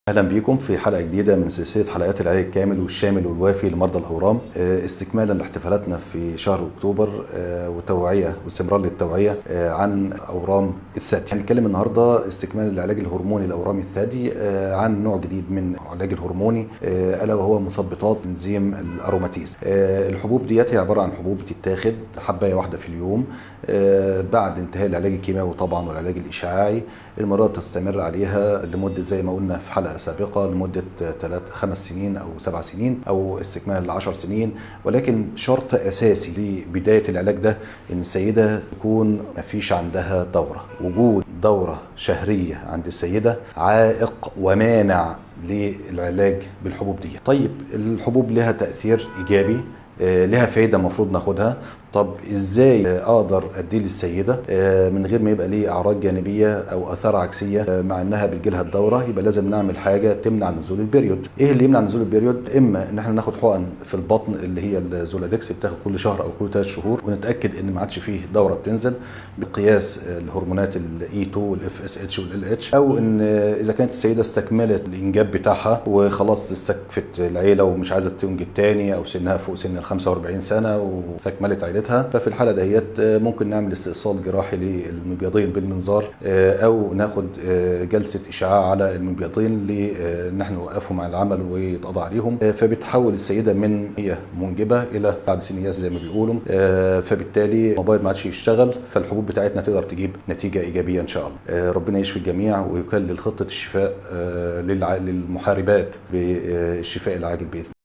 اهلا بيكم في حلقة جديدة من سلسلة حلقات العلاج الكامل والشامل والوافي لمرضى الاورام، استكمالا لاحتفالاتنا في شهر اكتوبر وتوعيه واستمرار للتوعية عن اورام الثدي. هنتكلم النهارده استكمال العلاج الهرموني لاورام الثدي عن نوع جديد من العلاج الهرموني، الا وهو مثبطات انزيم الاروماتيز. الحبوب ديت هي عبارة عن حبوب بتتاخد حبايه واحدة في اليوم بعد انتهاء العلاج الكيماوي طبعا والعلاج الاشعاعي. المريضة بتستمر عليها لمدة زي ما قلنا في حلقة سابقه لمدة 3 5 سنين او 7 سنين او استكمال ل 10 سنين، ولكن شرط اساسي لبداية العلاج ده ان السيدة تكون ما فيش عندها دوره. وجود دوره شهرية عند السيدة عائق ومانع للعلاج بالحبوب دي. طيب الحبوب لها تاثير ايجابي، لها فايده المفروض ناخدها. طب ازاي اقدر اديه للسيدة من غير ما يبقى ليه اعراض جانبيه او اثار عكسية مع انها بتجيلها الدورة؟ يبقى لازم نعمل حاجة تمنع نزول ال period. ايه اللي يمنع نزول ال period؟ اما ان احنا ناخد حقن في البطن اللي هي الزولادكس، بتاخد كل شهر او كل 3 شهور، ونتاكد ان ما عادش فيه دوره بتنزل بقياس الهرمونات ال E2 وال FSH وال LH، او ان اذا كانت السيدة استكملت الانجاب بتاعها وخلاص استكفت العيلة ومش عايزه تنجب تاني، او سنها فوق سن ال 45 سنة واستكملت عيلتها، ففي الحالة دهيت ممكن نعمل استئصال جراحي للمبيضين بالمنظار، او ناخد جلسه اشعاع على المبيضين لان احنا نوقفهم عن العمل ويتقضى عليهم، فبتحول السيدة من هي منجبه الى بعد سن ياس زي ما بيقولوا، فبالتالي المبيض ما عادش يشتغل، فالحبوب بتاعتنا تقدر تجيب نتيجة ايجابية ان شاء الله. ربنا يشفي الجميع ويكلل خطه الشفاء للمحاربات بالشفاء العاجل باذن الله.